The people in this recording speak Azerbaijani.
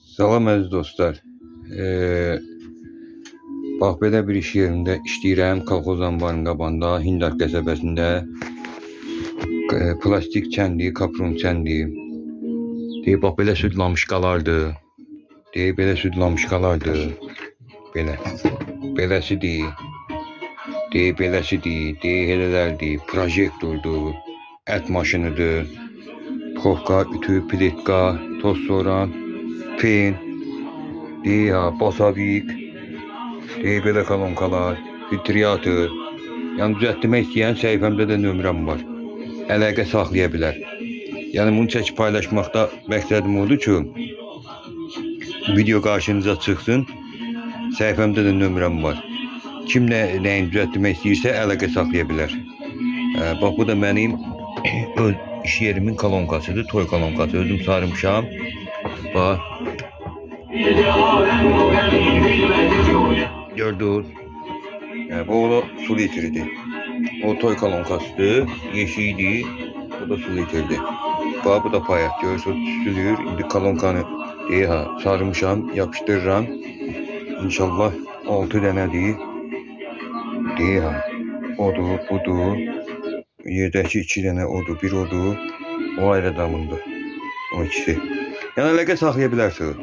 Salam əziz dostlar. Bax belə bir iş yerində işləyirəm. Kolxoz anbarının qabağında, Hindar qəsəbəsində. Plastik çəndiyi, kapron çəndiyi. Deyir, bax belə süd lamışqalardır. Deyir, belə süd lamışqalardır. Belə. Beləsidir. Deyir, beləsidir. Deyir, elələrdir. Projektordur. Ət maşınıdır. Duxovka, ütü, plitka, toz soğran, fen, deyir, ha, basavik, deyir, belə kolonkalar, filtriator. Yəni düzəltdirmək istəyən səhifəmdə də nömrəm var. Əlaqə saxlaya bilər. Yəni bunu çəkib paylaşmaqda məqsədim odur ki, video qarşınıza çıxsın. Səhifəmdə də nömrəm var. Kim nəyin düzəltdirmək istəyirsə əlaqə saxlaya bilər. Bax bu da mənim öz iş yerimin kolonkasıdır, toy kolonkası. Özüm sarmışam. Bax. Gördünüz. Yəni, bu da su litridir. O toy kolonkasıdır, yeşikdir. Bu da su litridir. Bax bu da payat. Görürsünüz, tüstülür. İndi kolonkanı deyə ha, sarmışam, yapışdırıram. İnşallah 6 dənədir. Deyə ha. Odur, budur. Yerdəki 2 dənə odur, bir odur. O ayrı adamındır. O ikisi. Yəni əlaqə saxlaya bilərsiniz.